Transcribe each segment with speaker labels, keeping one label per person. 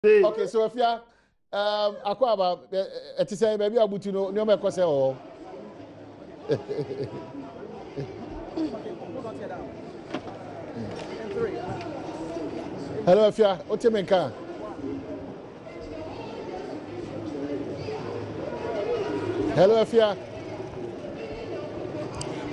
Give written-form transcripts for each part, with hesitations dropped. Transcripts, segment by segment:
Speaker 1: Okay, so afia um, akɔ aba ɛte sɛ baabi a wobutu no nneɛma ɛkɔ sɛ wɔ hɔ. Hello afia, wote me nka? Hello afia.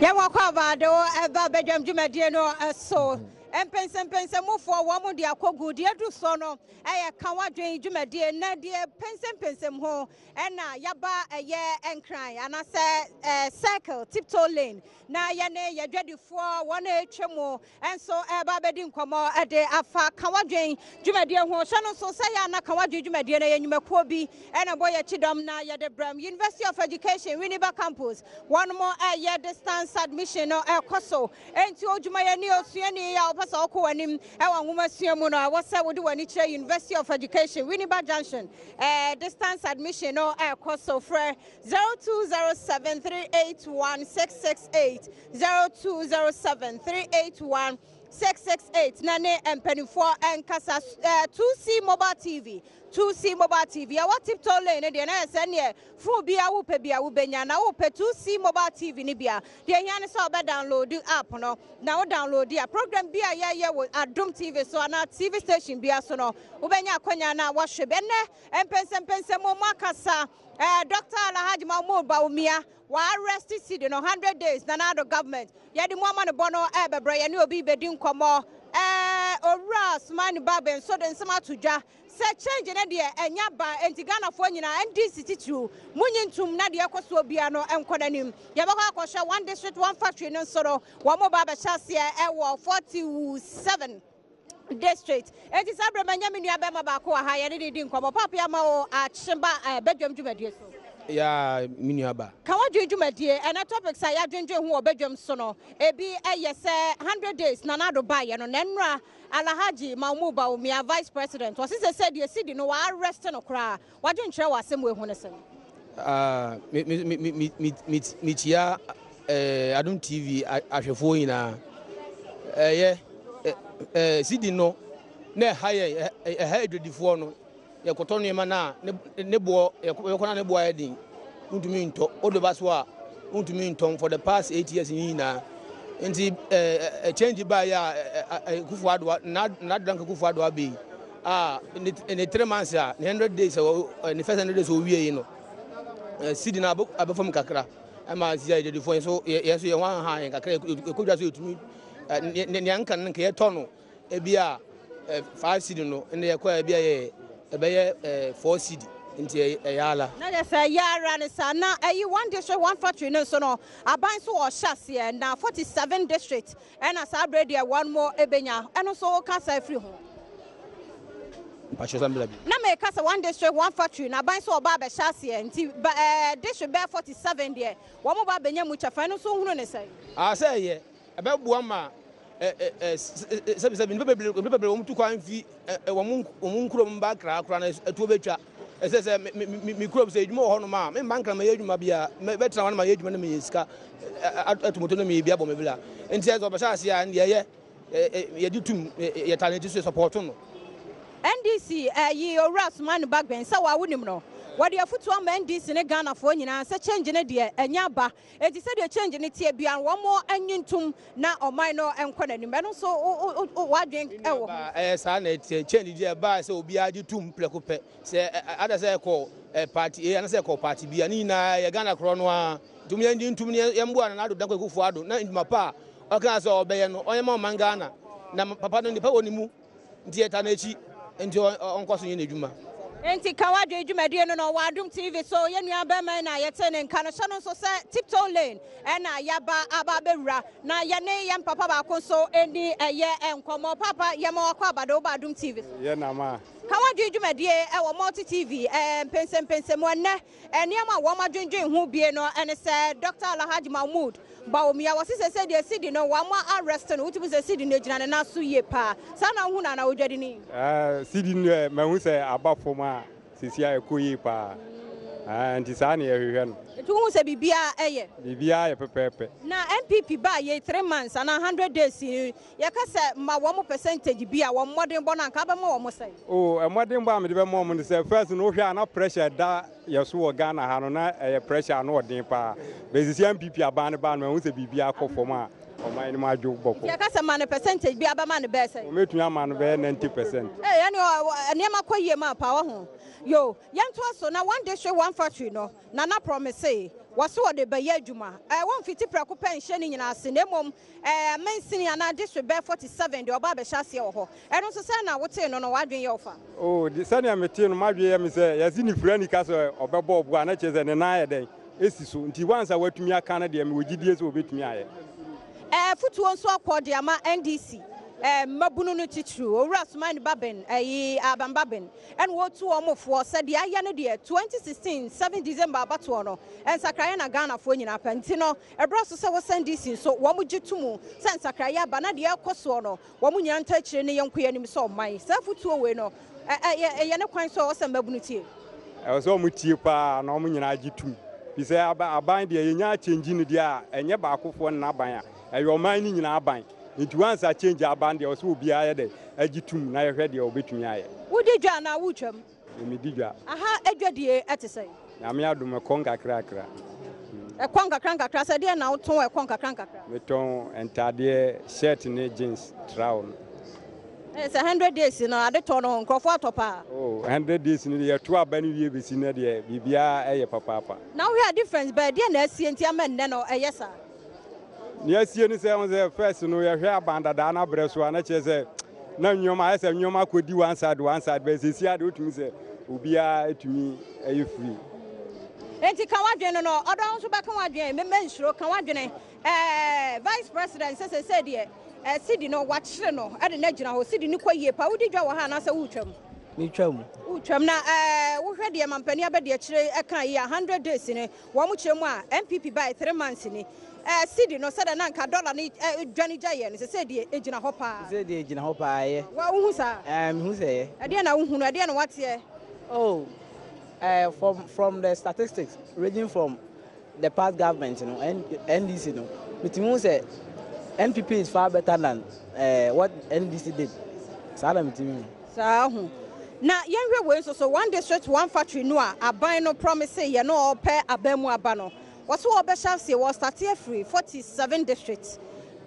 Speaker 2: Yɛwɔ akɔ aba de wo ɛba badwam dwumadie no so. Mpɛnsɛmpɛnsɛmufoɔ wɔn de akɔgu deɛ aduru soɔ no ɛyɛ ka wadwen dwumadie na deɛ pɛnsɛmpɛnsɛm ho ɛna yaba ɛyɛ Nkran anaasɛ ɛɛ Circle Tiptoe Lane na yɛne yɛdwadifoɔ wɔn a ɛretwa mu nso ɛreba abɛdi nkɔmmɔ ɛde afa ka wadwen dwumadie ho. Hyɛ no nso sɛ yɛ ana ka wadwen dwumadie no yɛ nnwumakuo bi ɛna bɔ yɛkyi dɔm na yɛde brɛm University of Education Winneba Campus wɔn mo ɛyɛ distance admission no ɛkɔ so. Enti odwumayɛni, osuani a wopɛ sɛ wokɔ w'anim wɔ nwomasua mu no, ɛwɔ sɛ wode w'ani kyerɛ University of Education, Winneba Junction. Eh, distance admission no ɛrekɔ so. Frɛ 0207381668, 0207381668 na ne mpanimfoɔ nkasa. Eh, 2C Mobile TV, 2C Mobile TV, ɛwɔ Tiptoe Lane no deɛ na yɛ sɛ neɛ Phone bi a wopɛ bi a wobɛnya na wopɛ 2C Mobile TV no bi a, deɛ ɛhia ne sɛ wobɛ download app no, na wo download a, program bi a yɛyɛ wɔ Adom TV so anaa TV station bia so no, wobɛnya akwanya na wahwɛ bi. Ɛnnɛ, mpɛnsɛmpɛnsɛmu mu akasa, eh, Dr. Alhaji Mahmoud Bawumia, wa arrest Sidi no 100 days, Nana Addo government, yɛde mu amanebɔ no ɛbɛbrɛ, yɛne obi bɛdi nkɔmmɔ, eh, Owura Sumani Babe nso de nsɛm ato dwa, Sɛ change no deɛ ɛnya ba enti Ghanafoɔ nyinaa NDC titiriw monyi ntom na deɛ ɛkɔ soɔ biara no nkɔ n'anim. Yɛbɛkɔ akɔhwɛ one district one factory no nso no wɔn ba abɛhyɛ aseɛ ɛwɔ 47 district. Enti saa berɛ manya me nua bɛrima baako wɔ ha yɛne ne di nkɔmmɔ. Paapa ama wo akyeba eh, badwam dwumadie so.
Speaker 3: Ya me nua ba.
Speaker 2: Ka w'adwene dwumadie ɛnɛ topics a yɛadwendwen ho wɔ badwam so no ebi ɛyɛ sɛ 100 days Nana Addo baeɛ no na nnora Alhaji Mahmood Bawumia, Vice President, ɔse sesei deɛ Sidi no wa arrest no koraa, wadwenkyerɛ wɔ asɛm wei ho ne sɛn?
Speaker 3: Ah, me me me me me me mekyia eh, Adom TV ahwɛfoɔ nyinaa. Ɛyɛ eh, eh, Sidi no na ɛha yɛn, ɛha adwadifoɔ no. Yɛkɔtɔ nneɛma no a, ne ne boɔ yɛkɔ na ne boɔ ayɛ den, wontumi ntɔ. Wode ba so a, wontumi ntɔn for the past 8 years yi nyinaa. Nti ɛɛ change baeɛ a Akufo Addo na Nana Addo Akufo Addo abɛyi a ne 3 months a ne 100 days ne first 100 days owie yi no, sidi no abɛ fam kakra ɛma sisi a yɛdedifoɔ yɛn nso yɛn nso yɛn ho ahaha yɛn kakra. Yɛkɔdwa so yɛtumi nea nka no nka yɛtɔ no ebi a 5 cedi no ɛna yɛkɔ ebi a yɛ ɛbɛyɛ 4 cedi, nti ɛyɛ ala.
Speaker 2: Na yɛ sɛ ɛyɛ ara ne saa. Na ɛyi one district one factory no nso no, aban nso wɔhyɛ aseɛ na 47 district ɛna saa berɛ deɛ wɔn mo ɛbɛnya. Ɛno nso woka saa firi ho?
Speaker 3: Mpakyɛ sɛ mbla bi.
Speaker 2: Na meka sɛ one district one factory na aban nso ɔba abɛhyɛ aseɛ, nti ba district bɛyɛ 47 deɛ wɔn mo ba abɛnya mu kyɛfa. Ɛno nso wohunu ne sɛn?
Speaker 3: A sɛ ɛyɛ ɛbɛboa ma sɛbisɛbi nipa bebree wɔn tu kwan fi wɔn nkurom ba Nkran koraa na ɛtuo bɛtwa. Ɛsɛ sɛ me kurom sɛ edwuma wɔ hɔnom a, me mba Nkran ma yɛ adwuma bia, bɛtena hɔ na ma yɛ adwuma na meyɛ sika atu moto na meyɛ bi abɔ me bla. Nti ɛsɛ ɔbɛhyɛ aseɛ a, ɛndeɛ ɛyɛ yɛde tum yɛta ne ti so support no.
Speaker 2: NDC ɛyi Owura Sumani Bagbin sɛ wɔa wonim no, wɔde afotuo ama NDC ne Ghanafoɔ nyinaa sɛ change no deɛ ɛnyɛ aba. Enti sɛdeɛ change no teɛ biara no, wɔn anyi ntom na ɔman no nkɔ n'anim. Ɛno nso w'adwen wɔ ho?
Speaker 3: Ɛyɛ saa na ɛteɛ. Change deɛ ɛbaa sɛ obiara gye tom prɛko pɛ sɛ ada sɛ ɛkɔ party A anasɛ ɛkɔ party B a, ne nyinaa yɛ Ghana korɔ no ara. Nti yɛn ntom ne yɛmboa Nana Addo Dankwa Akufo Addo na ndwuma pa a ɔkaa sɛ ɔbɛyɛ no ɔnyɛ ma ɔman Ghana, na papa no nipa wɔ ne mu nti yɛta n'akyi, nti ɔnkɔ so nyɛ n'adwuma.
Speaker 2: Enti ka w'adwene dwumadie no no wɔ Adom TV so. Yɛn nua bɛrima yi na yɛte ne nka no. Hyɛ no nso sɛ Tiptoe Lane ɛna yɛaba aba abɛwura na yɛne yɛn papa baako nso ɛni ɛyɛ nkɔmmɔ. Papa, yɛma wakɔ abade woba Adom TV so.
Speaker 4: Yɛ nam a.
Speaker 2: Ka w'adwene dwumadie ɛwɔ Multi TV mpɛnsɛmpɛnsɛmu ɛnnɛ. Nneɛma a wɔn adwendwen ho bie no ɛne sɛ Dr. Alhaji Mahmood Bawumia wɔse sɛ sɛ deɛ sidi no wɔn arrest no, wotumi sɛ sidi no gyina ne nan so yie paa. Saa na wohu no anaa wodwadini?
Speaker 4: Sidi no deɛ mahu sɛ aba fam a sisi a ɛkɔ yie paa. Aah nti saa na yɛhwehwɛ no.
Speaker 2: Nti wohu sɛ biribiara ɛyɛ?
Speaker 4: Biribiara yɛ pɛpɛɛpɛ.
Speaker 2: Na NPP baa yei 3 months anaa 100 days yi, yɛka sɛ ma wɔn percentage bi a wɔn mmɔdenbɔ no, anka wobɛma wɔn sɛn?
Speaker 4: Oh, mmɔdenbɔ a mede bɛma wɔn no sɛ, first no, wohwɛ a na pressure da yɛ so wɔ Ghana ha no, na ɛyɛ pressure ano ɔden paa. Bɛsisi NPP aban no baa no, mahu sɛ biribiara kɔ fam a ɔman no mu adwo bɔkɔ.
Speaker 2: Nti yɛka sɛ ma no percentage bi a, bɛma no bɛyɛ sɛn?
Speaker 4: Wɔmɛtumi ama no bɛyɛ 90%.
Speaker 2: Ee, ɛne nneɛma kɔ yie ma paa wɔ ho. Yo, yɛntoa so na One District One Factory no, Nana promise wɔso wɔde bɛyɛ adwuma. Wɔmfiti prɛko pɛ nhyɛ ne nyinaa ase, na mmom mansini anaa district bɛyɛ 47 deɛ, ɔba abɛhyɛ aseɛ wɔ hɔ. Ɛno nso sɛ na wotee no, w'adwene yɛ ɔfa?
Speaker 4: Oh, sɛnea metee no, m'adwene yɛ me sɛ yɛse ne fira nika sɛ ɔbɛbɔ ɔbo a, na kyerɛ sɛ ne nan yɛ dɛn esi so. Nti once a watumi aka no deɛ, mewɔ gyidie sɛ wɔbɛtumi ayɛ.
Speaker 2: Fotuo nso akɔ de ama NDC mmabunu no titiriw, Owura Sumani Bagbin, ɛyi Alban Bagbin, ɛna wɔtu wɔn foɔ sɛ deɛ ayɛ no deɛ, 2016 7 December abatoɔ no, nsakraeɛ na Ghanafoɔ nyinaa pɛ. Nti no ɛberɛ so sɛ wɔsɛ NDC nso wɔn gye to mu sɛ nsakraeɛ aba na deɛ ɛkɔ soɔ no, wɔn nyinaa nta akyire ne yɛnko yɛn anim sɛ ɔman. Saa fotuo wei no, ɛyɛ ne kwan so a wɔsɛ mmabunu tie.
Speaker 4: Ɛwɔ sɛ ɔmo tie paa na ɔmo nyinaa gye tum fi sɛ aban deɛ, yɛnya change no deɛ a, ɛnyɛ baakofoɔ ne n'aban a, ɛyɛ ɔman no nyinaa aban. Nti once a change aban deɛ, ɛwɔ sɛ obiara yɛ dɛ agye tum na yɛhwɛ deɛ ɔbɛtumi ayɛ.
Speaker 2: Wodi dwa anaa wotwam?
Speaker 4: Medi dwa.
Speaker 2: Aha adwadie ɛte sɛn?
Speaker 4: Nyame adom, ɛkɔ nkakrakra.
Speaker 2: Ɛkɔ nkakra nkakra sɛ deɛ na wotɔn ɛkɔ nkakra nkakra?
Speaker 4: Metɔn ntadeɛ, shirt ne jeans trou no.
Speaker 2: Ɛyɛ sɛ 100 days no, ade tɔ no, nkurɔfoɔ atɔ paa?
Speaker 4: Oh, 100 days no deɛ, yɛto aba no wie bɛsi no deɛ, biribiara ɛyɛ papaapa.
Speaker 2: Na wohwɛ a, difference bɛɛ deɛ na asie nti ama nnɛ no ɛyɛ saa?
Speaker 4: Nea asie no sɛ ɔn sɛ first no, yɛhwɛ aban dadaa no abrɛ so a, na kyerɛ sɛ na nneɛma ayɛ sɛ nneɛma akɔdi one side one side, bɛyɛ sɛsi ade wotumi sɛ obiara etumi ɛyɛ free.
Speaker 2: Enti ka w'adwene no, ɔdɔ nso bɛka w'adwene. Mmɛmɛ nsuro, ka w'adwene. Vice President sɛ deɛ sidi no wakyere no ɛde no agyina hɔ, sidi no kɔ yie pa. Wodi dwa wɔ ha anaasɛ wotwam?
Speaker 3: Metwa mu.
Speaker 2: Wotwam. Na wohwɛ deɛ mampanin abɛde akyire ɛka yi a, 100 days ni wɔn kyerɛ mu a NPP bae, 3 months ni, sidi no, sɛdeɛ na nka dollar no dwane gya yɛ no, sɛ deɛ egyina hɔ paa?
Speaker 3: Sɛ deɛ egyina hɔ paa, ɛyɛ.
Speaker 2: Wa wohu saa?
Speaker 3: Mehu sɛ ɛyɛ.
Speaker 2: Ɛdeɛ na wohu no, ɛdeɛ na wateɛ?
Speaker 3: Oh, from the statistics ranging from the past government no, NDC no, metumi hu sɛ NPP is far better than what NDC did. Saa na metumi hu.
Speaker 2: Saa ho na yɛnhwɛ wei nso so, One District One Factory no a aban no promise yɛ no, ɔpɛ aban mu aba no, wɔso wɔbɛhyɛ aseɛ, wɔ start afiri 47 districts.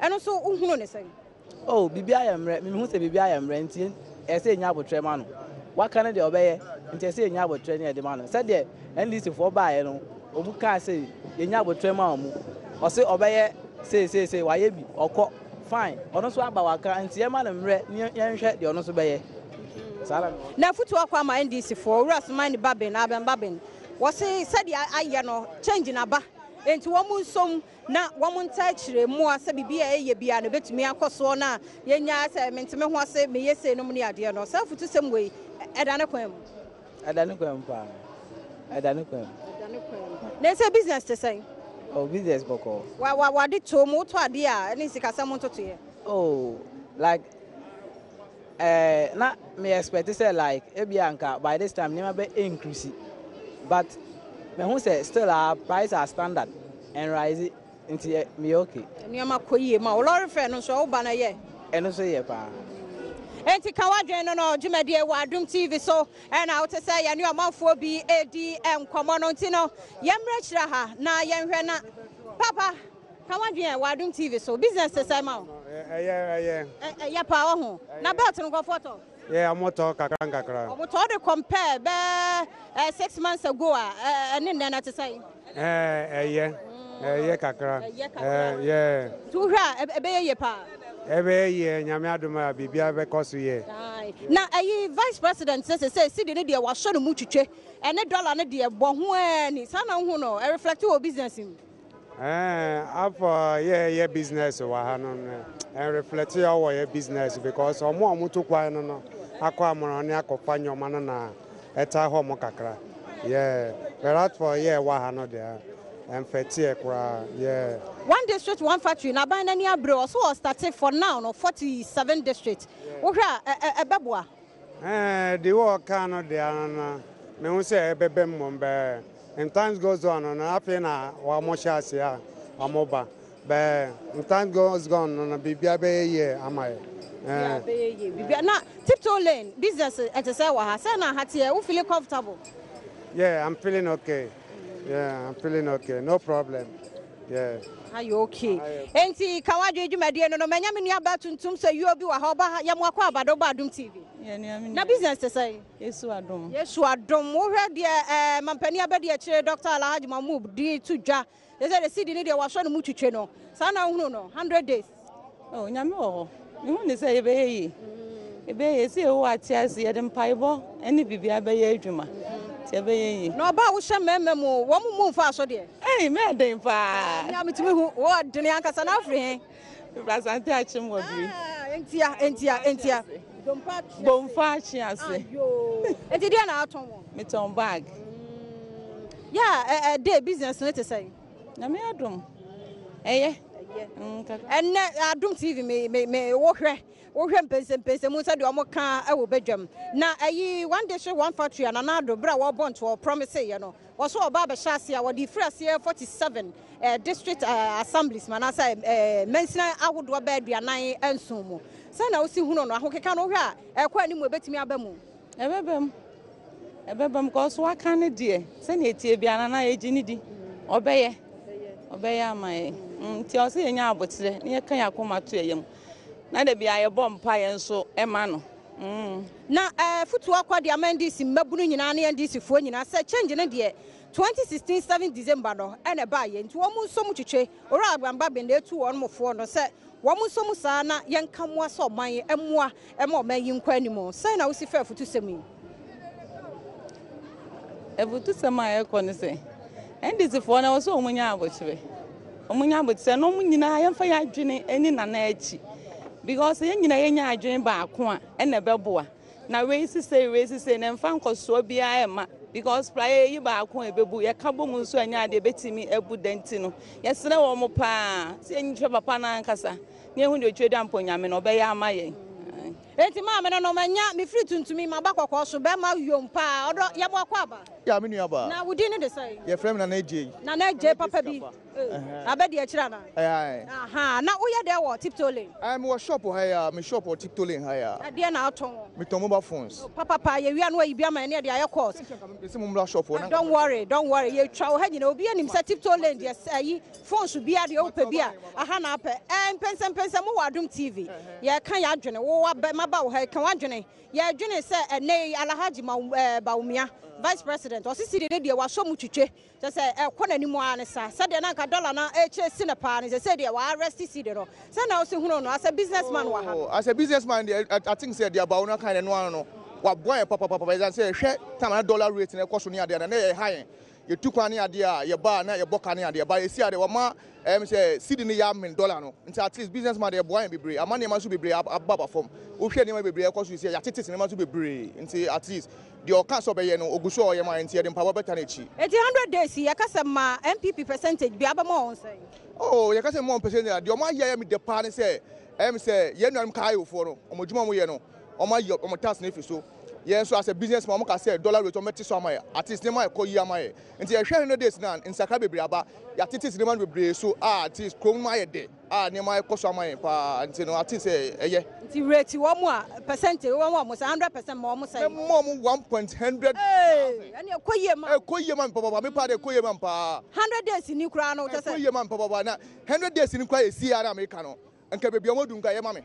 Speaker 2: Ɛno nso wohunu ne sɛn?
Speaker 3: Oh, biribi ayɛ mmerɛ. Mehu sɛ biribi ayɛ mmerɛ, nti ɛsɛ sɛ ɛnya abotrɛ ma no. Waka no deɛ, ɔbɛyɛ, nti ɛsɛ sɛ ɛnya abotrɛ ne yɛde ma no. Sɛdeɛ NDC foɔ baeɛ no, ɔmu kaa sɛ yɛnya abotrɛ ma ɔmu, ɔse ɔbɛyɛ seeseesei, wayɛ bi, ɔkɔ fine, ɔno nso aba, waka, nti yɛma no mmerɛ ne yɛnhwɛ deɛ ɔno nso bɛyɛ. Saa na
Speaker 2: Na afotuo akɔ ama NDC foɔ, Owura Sumani Bagbin, Alban Bagbin, wɔse sɛdeɛ ayɛ no, change naba, nti wɔn nsom na wɔn nta akyire mmoa sɛ biribi a ɛyɛ biara no bɛtumi akɔ soɔ, na yɛnya sɛ menteme ho ase meyɛ sei nom ne adeɛ no. Saa afotu sɛm wei, ɛda ne kwan mu?
Speaker 3: Ɛda ne kwan mu paa, ɛda ne kwan mu.
Speaker 2: Ɛda ne kwan mu. Na ɛsɛ business te sɛn?
Speaker 3: Oh, business bɔkɔɔ.
Speaker 2: Wa wa wade to mu, wotɔ adeɛ a, ɛne sikasɛm ntotoeɛ?
Speaker 3: Oh, like na me expect sɛ like ebi anka by this time nneɛma bɛ increase, but mehu sɛ still our price are standard and rise, nti meyɛ okay.
Speaker 2: Nneɛma kɔ yie ma wo. Lorry fare no nso, woba no yɛ?
Speaker 3: Ɛno nso yɛ paa.
Speaker 2: Enti ka w'adwene no dwumadie wɔ Adom TV so, ɛna wote sɛ yɛne ɔmanfoɔ bi ɛdi nkɔmmɔ no. Nti no yɛmmerɛ kyerɛ ha na yɛnhwɛ. Na papa, ka w'adwene wɔ Adom TV so. Business te sɛ ma wo?
Speaker 4: Ɛyɛ, ɛyɛ.
Speaker 2: Ɛyɛ paa wɔ ho. Na belt no, nkurɔfoɔ tɔ?
Speaker 4: Yɛ, ɔmotɔ kakra nkakra.
Speaker 2: Ɔmotɔ de compare bɛɛ 6 months ago a, ɛne nnɛ no te sɛ?
Speaker 4: Ɛyɛ, ɛyɛ kakra.
Speaker 2: Ɛyɛ kakra.
Speaker 4: Yɛ.
Speaker 2: Nti wohwɛ a, ɛbɛyɛ yie paa?
Speaker 4: Ɛbɛyɛ yie, Nyame adom a, biribiara bɛkɔ so yie.
Speaker 2: Na ɛyi Vice President sɛ sidi no deɛ, wasɔ no mu twitwe, ɛne dollar no deɛ bɔ ho ani saa na wohu no, ɛreflect wɔ business mu?
Speaker 4: Afɔ yɛ business wɔ ha no, ɛnreflect yɛ wɔ yɛ business because ɔmo a ɔmo to kwan no akɔ amorɔ ne akɔfa nneɛma no na ɛta hɔ mo kakra. Yeah, but as for yɛ wɔ ha no deɛ, ɛmfɛteɛ koraa, yeah.
Speaker 2: One District One Factory na aban n'ani abere, ɔso wɔ start for now no 47 district. Wohwɛ a, ɛbɛboa?
Speaker 4: Deɛ wɔka no deɛ no, mehu sɛ ɛbɛbɛ mmom bɛɛ. In times goes on no afei na wɔn hyɛ ase a wɔn ba. But in time goes on no biribiara bɛyɛ yie ama yɛ.
Speaker 2: Biribiara bɛyɛ yie. Biribiara na Tiptoe Lane business ɛte sɛ wɔ ha sɛ na ha teɛ wo feeling comfortable?
Speaker 4: Yeah, I'm feeling okay. Yeah, I'm feeling okay. No problem. Yeah.
Speaker 2: Ayɛ okay. Enti ka w'adwene dwumadie no no manya me nua baa tuntum sɛ yuo bi wɔ ha ɔba ha yɛ mo akɔ abado ba Adom TV. Na business te sɛn?
Speaker 5: Yesu adom.
Speaker 2: Yesu adom. Wohwɛ deɛ ɛɛ mampanin abɛdi akyire Dr. Alhaji Mahmood di to dwa. Sɛ sɛ de CD ne deɛ wasɔ ne mu twitwe no. Saa na wohunu no 100 days.
Speaker 5: Oh, Nyame wɔ hɔ. Mehu ne sɛ yɛbɛyɛ yie. Yɛbɛyɛ yie. Sɛ Yehowa te ase, yɛde mpaebɔ ne biribiara bɛyɛ adwuma. Nti yɛbɛyɛ yie.
Speaker 2: Na ɔbaa a wohyɛ mmarima mu, wɔn mu mfaa so deɛ?
Speaker 5: Ei, mɛyɛ den paa.
Speaker 2: Nea metumi hu, wɔ dene ankasa na wofiri he?
Speaker 5: Mefiri Asante Akyem wɔ Biri.
Speaker 2: Ah, entia, entia, entia.
Speaker 5: Bomfa akye ase.
Speaker 2: Ayo. Enti deɛ na atɔn wɔ?
Speaker 5: Metɔn bag.
Speaker 2: Yeah, eh, eh, day business no te sɛn?
Speaker 5: Nyame adom. Ɛyɛ.
Speaker 2: Ɛnnɛ Adom TV me me me wohwɛ wohwɛ mpɛnsɛmpɛnsɛmu sɛdeɛ wɔn ka wɔ badwam na ɛyi one district one factory a Nana Addo berɛ a wɔrebɔ ntoɔ promise yɛ no wɔso ɔba abɛhyɛ aseɛ a wɔde firi aseɛ 47 eh, district eh, assemblies mu anaasɛ eh, mansina ahodoɔ bɛɛ 47 mu sɛ na wosi hunu no ahokeka no wohwɛ a ɛkɔ anim ɛbɛtumi aba mu.
Speaker 5: Ɛbɛba mu. Ɛbɛba mu kɔs waka ne deɛ sɛnea ɛteɛ biara na yɛgye ne di. Ɔbɛyɛ. Ɔbɛyɛ ama yɛn. Mm, nti ɔsɛ yɛnya aboterɛ na yɛka yɛn akoma to yɛn yam. Na da biara yɛbɔ mpaeɛ nso ma no. Mm.
Speaker 2: Na afutuo akɔ de ama NDC mmabunu nyinaa ne NDC foɔ nyinaa sɛ change no deɛ 2016 7 December no ɛna ɛbaeɛ nti wɔn nso mu twetwe Owura Abraham Bagbin na ɛtu wɔn foɔ no sɛ Wɔn nso mu saa na yɛnka mmoa sɛ ɔman mmoa ma ɔman yi nkɔ anim. Sɛn na wosi fa afutusɛm yi?
Speaker 5: Afutusɛm a ɛkɔ ne sɛ, NDC foɔ no ɛwɔ sɛ wɔn nya abokyerɛ. Wɔn nya abokyerɛ na wɔn nyinaa yɛmfa yɛn adwene ne Nana akyi. Because yɛn nyinaa yɛnya adwene baako a ɛna ɛbɛboa. Na wei si sei wei si sei na ɛmfa nkɔsoɔ biara ɛma because praeɛ yɛyi baako a ɛbɛbu yɛka bɔ mu nso ɛnyɛ adeɛ ɛbɛtumi abu da nti no yɛsrɛ wɔn paa sɛ yɛnhwɛ papa no ankasa na yɛhu deɛ ɔtwa dwa mpo nyame no ɔbɛyɛ ama yɛn.
Speaker 2: Enti maame no no manya mefiri tuntumi maba kɔkɔɔ so bɛma yom paa ɔdɔ yɛbɔ akɔ aba.
Speaker 6: Ya me nua baa.
Speaker 2: Na wo din ne de sɛn?
Speaker 6: Yɛfrɛ me Nana Adjei.
Speaker 2: Nana Adjei papa bi. Abɛdi akyire anaa?
Speaker 6: Ae.
Speaker 2: Ahaa, na woyɛ dɛn wɔ Tiptoe Lane?
Speaker 6: Ae, mewɔ shop wɔ ha yi ara, me shop wɔ Tiptoe Lane ha yi ara.
Speaker 2: Ɛdeɛn na wotɔn wɔ?
Speaker 6: Metɔn mobile phones.
Speaker 2: Oh, papapa, yɛwie a na wayi bi ama yɛn na yɛde ayɛ course.
Speaker 6: Sɛ nkyɛ nka mepɛ sɛ mommra shop hɔ na nka.
Speaker 2: Don't worry, don't worry, yɛtwa wɔ ha nyinaa, obiara nim sɛ Tiptoe Lane deɛ sɛ ayi, phones biara deɛ wopɛ bi a, aha na apɛ. Ɛɛ, mpɛnsɛmpɛnsɛ mowɔ Adom TV, yɛreka yɛn adwene, wo waba, maba wo ha yi, ka w'adwene. Yɛredwene sɛ ɛnnɛ yi Alhaji Bawumia, Vice President, ɔse cedi no deɛ wasɔ mu twitwe. Kyerɛ sɛ ɛkɔ n'anim ara ne saa. Sɛdeɛ na anka dollar no rekyɛ no paa no, seesei deɛ wa arrest cedi no. Sɛn na wosi hunu no as a business man wɔ ha no?
Speaker 6: Oh, as a business man deɛ, I think sɛ deɛ Bawumia kae no, ɛno ara no, waboa yɛn papapapa. Ɛsiane sɛ hwɛ time a na dollar rate no ɛkɔ so ne adeɛ no, na ɛha yɛn. Yɛtu kwan ne adeɛ a, yɛba a na yɛbɔ ka ne adeɛ. But seesei a deɛ wama ɛyɛ me sɛ cedi no yɛ amen dollar no. Nti at least business man deɛ ɛboa yɛn bebree. Ama nneɛma nso bebree aba aba fam. Wohwɛ nneɛma bebree a ɛkɔ so seesei a, yɛatete nneɛma nso bebree. Nti at least Deɛ ɔka sɛ ɔbɛyɛ no, ɔgu so a ɔyɛ ma yɛn nti yɛde mpaebɔ bɛta n'akyi.
Speaker 2: Enti 100 days yi yɛka sɛ ma NPP percentage bi abɛma wɔn sɛn?
Speaker 6: Oh yɛka sɛ ma wɔn percentage a, deɛ wɔn ayɛ a ɛyɛ me dɛ paa ne sɛ, ɛyɛ me sɛ yɛn nuanom Kayofoɔ no, wɔn adwuma a wɔyɛ no, wɔn ayi wɔn tax no afiri so. Yɛn nso as a business man, wɔn ka sɛ dollar rate wɔn bɛte so ama yɛn, at least nneɛma ɛkɔ yie ama yɛn. Nti yɛhwɛ 100 days no a, nsakra bebree aba, yɛatete nneɛma no bebree so a at least kurom no ayɛ dɛ. A nneɛma ɛkɔ so ama yɛn paa nti no ate sɛ ɛyɛ.
Speaker 2: Nti rate wɔn a percentage wɔn wɔn sɛ 100% ma wɔn sɛn.
Speaker 6: Mɛma wɔn one point hundred.
Speaker 2: Ee ɛne ɛkɔ yie ma.
Speaker 6: Ɛkɔ yie ma me papaapa me paa de ɛkɔ yie ma me paa.
Speaker 2: 100 days ni koraa no kyɛ sɛ.
Speaker 6: Ɛkɔ yie ma me papaapa na 100 days ni koraa esi ara meka no nka baabi a wɔn adu nka ɛyɛ ma me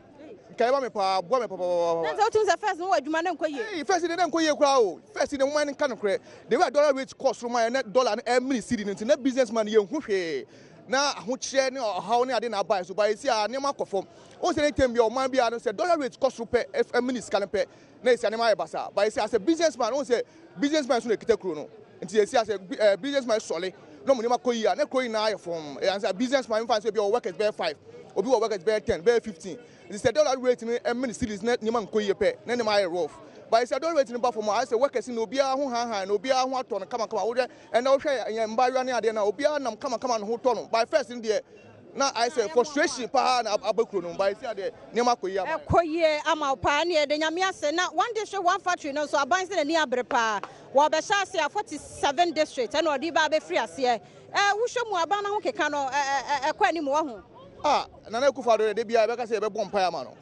Speaker 6: nka ɛyɛ ma me paa boa me papaapa.
Speaker 2: Na sɛ wotumi sɛ first no wɔ adwuma na nkɔ yie.
Speaker 6: Ee first de na nkɔ yie koraa o first de mo ma nka no korɛ the way a dollar rate kɔ soro ma yɛ na dollar no ɛmene cedi no nti na business man yɛn hu hwee. Na ahokyerɛ ne ɔhaw ne ade na aba so, but esi a nneɛma akɔ fam. Wohu sɛ anytime bi a ɔman biara no sɛ dollar rate kɔ soro pɛ, ɛmene sika no pɛ, na esi a nneɛma ayɛ basaa. But esi as a business man, wohu sɛ business man nso na ekita kuro no. Nti esi a sɛ business man sɔle na wɔn nneɛma kɔ yie a, na kuro nyinaa ayɛ fɔmm. Ɛyɛ ansa business man mfa sɛ obi a ɔwɔ workers bɛyɛ five, obi wɔ workers bɛyɛ ten, bɛyɛ 15. Nti sɛ dollar rate no mene cedis na nneɛma nkɔ yie pɛ, na nneɛma ayɛ rough. But sɛ dollar rate no ba fam a, ayɛ sɛ workers no obiara ho hanhan no, obiara ho atɔ no kamakama. Wohwɛ ɛnɛ wohwɛ yɛn mmaayewa ne adeɛ no a, obiara nam kamakama ne ho tɔ no. But first no deɛ, na ayɛ sɛ frustration paa na aba kuro no mu. But seesei deɛ, nneɛma akɔ yie ama yɛn.
Speaker 2: Ɛkɔ yie ama wo paa. Ɛnneɛ yɛda Nyame ase. Na one district one factory no nso, aban sɛ n'ani abere paa. Wɔbɛhyɛ ase a 47 district ɛna ɔde ba abɛfiri aseɛ. Wohwɛ mu aban no ho keka no ɛkɔ anim wɔ ho.
Speaker 6: Ah, Nana Akufo-Addo de biara yɛbɛka sɛ yɛbɛbɔ mpaeɛ ama no.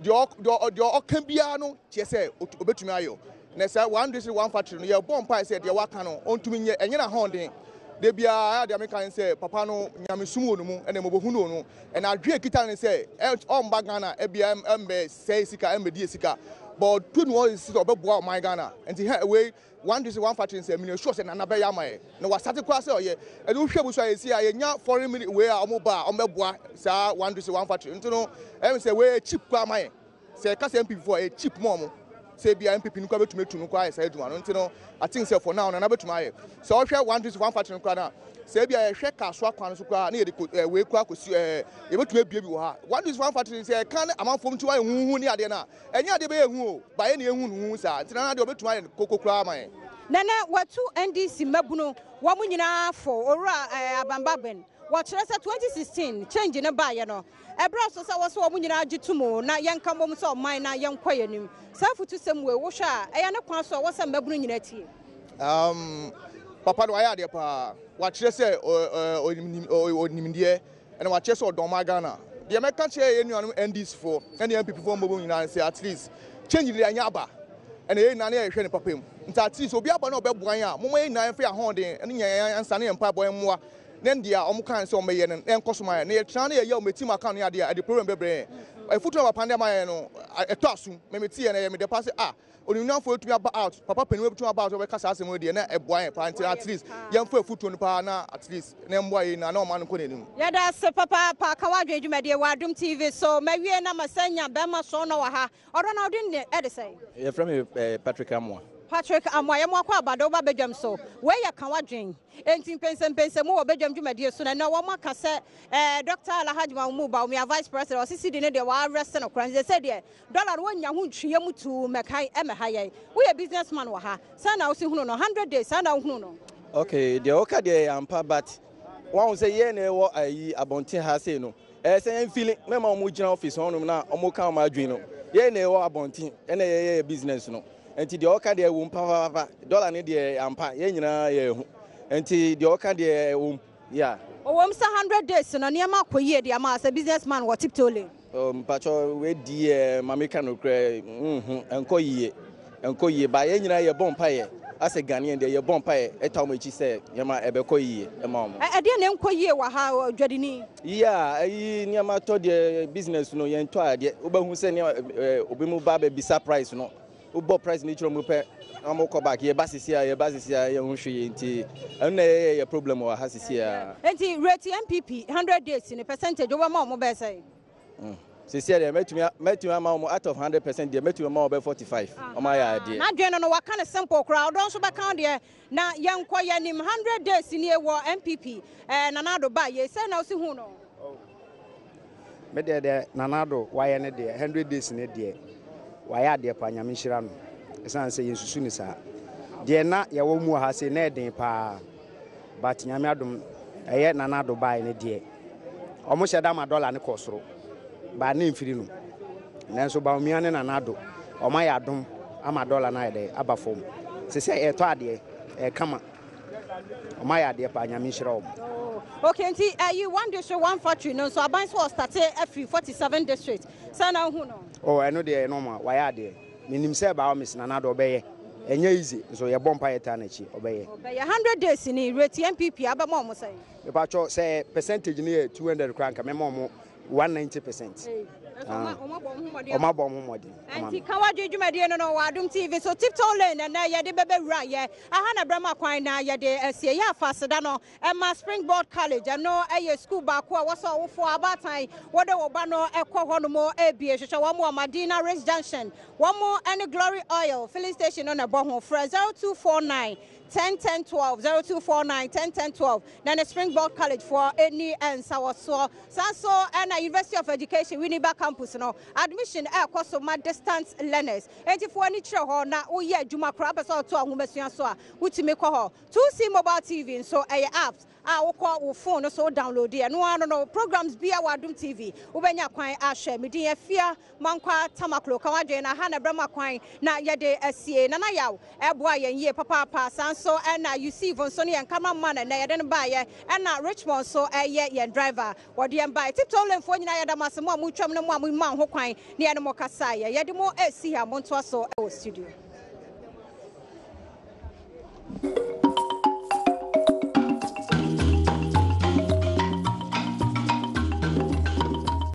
Speaker 6: Deɛ ɔka biara no kyerɛ sɛ obɛtumi ayɛ. Na sɛ one district one factory no, yɛbɔ mpaeɛ sɛ deɛ waka no ɔntumi nyɛ, ɛnyɛ n'ahoɔden. De biara deɛ meka ne sɛ papa no nyamesum wɔ ne mu ɛna mmɔbɔhu no wɔ no. Ɛna adwene kita ne sɛ ɔmba Ghana ebia ɛmbɛ sɛe sika ɛmbɛdi sika. But ɔtu ne hɔ sɛ ɔbɛboa ɔman Ghana. Nti hɛ wei one district one factory sɛ mene sure sɛ Nana bɛyɛ ama yɛ. Na wasate koraa sɛ ɔyɛ. Ɛde wohwɛ mu so a yɛsi a yɛnya foreign minute wei a ɔmo ba a ɔmo bɛboa saa one district one factory. Nti no ɛm sɛ wei cheap koraa ma yɛ. Sɛ ɛka sɛ NPP foɔ ɛyɛ cheap ma ɔmo. Sɛ ebia NPP no koraa bɛtumi atu no koraa ayɛ saa adwuma no. Nti no I think sɛ for now Nana bɛtumi ayɛ. Sɛ ɔhwɛ one district one factory no koraa na sɛ ebia yɛhwɛ Kasoa kwan no so koraa na yɛde wei koraa kɔsi yɛbɛtumi abue bi wɔ ha. One district one factory sɛ ɛka ne amanfoɔ nti wɔayɛ huhu ne adeɛ no a, ɛnyɛ adeɛ bɛyɛ hu o, ba yɛ ne yɛhu no huhu saa. Nti Nana deɛ ɔbɛtumi ayɛ no koko koraa ama yɛn.
Speaker 2: Nana watu NDC mmabunu wɔn nyinaa fo. Owura Alban Bagbin wɔkyerɛ sɛ 2016 change no baeɛ no, ɛberɛ so sɛ wɔsɛ wɔn nyinaa gye to mu na yɛnka mmom sɛ ɔman na yɛnkɔ yɛn anim. Saa afutusɛm wei wohwɛ a ɛyɛ ne kwan so a ɛwɔ sɛ mmabunu nyinaa tie?
Speaker 6: Papa no wayɛ adeɛ paa. Wakyerɛ sɛ ɔnim deɛ ɛna wakyerɛ sɛ ɔdɔn ma Ghana. Deɛ mɛka kyerɛ yɛn nuanom NDC foɔ ɛne NPP foɔ mbɔbɔ nyinaa sɛ at least change deɛ anyɛ aba ɛna yɛn nyinaa ne yɛhwɛ ne papa mu. Nti at least obi aba na ɔbɛboa yɛn a, momma yɛn nyinaa yɛmfa yɛn ahoɔden ɛne yɛn ansa ne yɛn mpaebɔ mmoa ne deɛ a ɔmo kan sɛ ɔmo bɛyɛ no ɛnkɔ so ma yɛn. Na yɛtena na yɛyɛ ɔmo team account ne adeɛ a ɛde problem bɛbrɛ yɛn. Afutuo na papa de ama yɛn no ɛtɔ asom. Mɛmɛ tie yɛn ɛyɛ me dɛ paa sɛ ah, onimnyamfoɔ etumi aba out, papa panin etumi aba out ɔbɛka saa asɛm yi deɛ na ɛboa yɛn paa. Nti at least yɛmfa afutuo no paa na at least na mmoa yɛn na ɔma no nkɔ n'anim.
Speaker 2: Yɛda ase papaapa. Ka wadwen dwumadie wɔ Adom TV so. Mawie na masanya bɛrima sɔn no wɔ ha. Ɔdɔ na ɔde ne ɛde sɛn?
Speaker 3: Yɛfrɛ me Patrick Amoa.
Speaker 2: Patrick Amoa, yɛmo akɔ abada woba badwam so. Wei yɛ ka wadwen. Enti mpɛnsɛmpɛnsɛmu wɔ badwam dwumadie so na ɛnɛ wɔn aka sɛ Dr. Alhaji Mahmoud Bawumia, Vice President, ɔsisi di ne deɛ wɔarɛsɛ no koraa. Nti sɛ deɛ dollar no wɔnya ho ntwea mu tuu mɛkae ɛmɛha yɛn. Woyɛ businessman wɔ ha. Sɛn na wosi hunu no? 100 days, sɛn na wohunu no?
Speaker 3: Okay, deɛ wɔka deɛ yɛ ampa, but wɔn sɛ yɛn na ɛwɔ ayi abɔnten ha sei no, ɛyɛ sɛ yɛn fili mɛma wɔn gyina office hɔnom na wɔn ka wɔn adwene no. Yɛn na ɛwɔ abɔnten ɛna yɛyɛ yɛ business no. Nti deɛ ɔka deɛ ɛwɔ mu papaapa. Dollar ne deɛ ampa, yɛn nyinaa yɛ ɛho. Nti deɛ ɔka deɛ ɛwɔ mu, yeah.
Speaker 2: Ɔwɔ mu sɛ 100 days no nneɛma akɔ yie de ama sɛ businessman wɔ Tiptoe Lane?
Speaker 3: Mpakyɛ wei deɛ maame ka no korɛ, ɛnkɔ yie, ɛnkɔ yie, ba yɛn nyinaa yɛbɔ mpaeɛ asɛ Ghanaian deɛ yɛbɔ mpaeɛ ɛta wɔn akyi sɛ nneɛma ɛbɛkɔ yie ɛma wɔn.
Speaker 2: Ɛdeɛ na ɛnkɔ yie wɔ ha, dwadini?
Speaker 3: Yie a ɛyi nneɛma tɔ deɛ, business no yɛn tɔ adeɛ, wobɛhu sɛ nneɛma obi mu ba bɛbisa price no, wobɔ price no kyerɛ mu pɛ na wɔn kɔ back, yɛba sisi a, yɛba sisi a, yɛn ho hwee. Nti ɛno na ɛyɛ yɛ problem wɔ ha sisi a.
Speaker 2: Nti rate NPP 100 days ni percentage wobɛma wɔn bɛyɛ sɛn?
Speaker 3: Sisi deɛ mɛtumi ama wɔn out of 100% deɛ, mɛtumi ama wɔn bɛ 45. Wɔn ayɛ adeɛ.
Speaker 2: N'adwene no waka ne simple koraa. Ɔdɔ nso bɛka deɛ na yɛnkɔ yɛnim 100 days nie wɔ NPP Nana Addo ba yɛ sɛ na osi hu no.
Speaker 4: Me deɛ Nana Addo wayɛ ne deɛ 100 days ne deɛ wayɛ adeɛ pa, Nyame nhyira no. Ɛsiane sɛ yɛnsusu ne saa deɛ na yɛwɔ mu wɔ ha sei na ɛden paa, but Nyame adom ɛyɛ Nana Addo baeɛ ne deɛ ɔmo hyɛ da ma dollar ne kɔ soro baa ne mfiri no, nanso Bawumia ne Nana Addo ɔmo ayɛ adom ama dollar no ayɛ dɛ aba fam sɛ yɛtɔ adeɛ ɛyɛ kama. Ɔmo ayɛ adeɛ paa, Nyame nhyira ɔmo.
Speaker 2: Okay, nti ɛyi one district one factory no nso, aban so ɔstart afiri 47 district, sɛ na wohu no?
Speaker 4: Oh, ɛno deɛ ɛno ma wayɛ adeɛ. Menim sɛ baa Miss Nana Addo ɔbɛyɛ. Ɛnyɛ easy nso yɛbɔ mpa yɛ taa n'akyi, ɔbɛyɛ.
Speaker 2: Ɔbɛyɛ. 100 days ni, rate NPP abɛma ɔmo sɛn?
Speaker 4: Mepatwɔ sɛ percentage no yɛ 200 koraa, nka mɛma ɔmo 190%.
Speaker 2: Ɔmo
Speaker 4: abɔ ɔmo ho mmɔden.
Speaker 2: Nti ka wadwe dwumadie no wɔ Adom TV so, Tiptoe Lane ɛnɛ yɛde bɛbɛwura yɛ aha na brɛma kwan na yɛde asie yɛ afa aseda no ɛma Springboard College. Ɛno ɛyɛ school baako a wɔsɛ ɔwofoɔ abaatan wɔde wo ba no ɛkɔ hɔ nom ebie hwehwɛ wɔn wɔ Madina Race Junction. Wɔn ɛne Glory Oil filling station no na ɛbɔ ho. Frɛ 0249 10 10 12, 0249 10 10 12 na ne Springboard College foɔ ɛni nsawɔsoɔ. Saa nso ɛna University of Education Winneba campus no, admission ɛrekɔ so ma distance learners. Enti foɔ ani kyerɛ hɔ na woyɛ adwuma koraa pɛ sɛ ɔto ahomasua so a, wotumi kɔ hɔ. 2C Mobile TV nso ɛyɛ apps. A wokɔ wo phone no so wo download ɛno ara no no programs bia wɔ Adom TV wobɛnya kwan ahwɛ. Me din Afia Mankwaa Tamaklo ka w'adwene na ha na ɛbrɛ ma kwan na yɛde asie. Nana Yaw ɛboa yɛn yie papaapa saa nso ɛna Yusuf nso ne yɛn camera man ɛnɛ yɛde no baeɛ ɛna Richmond nso ɛyɛ yɛn driver wɔde yɛn baeɛ. Tiptoe Lane foɔ nyinaa yɛda mo ase mo a motwam ne mo a mo ho kwan ne yɛne mo kasaeɛ. Yɛde mo ɛsi ha montoa so ɛwɔ studio.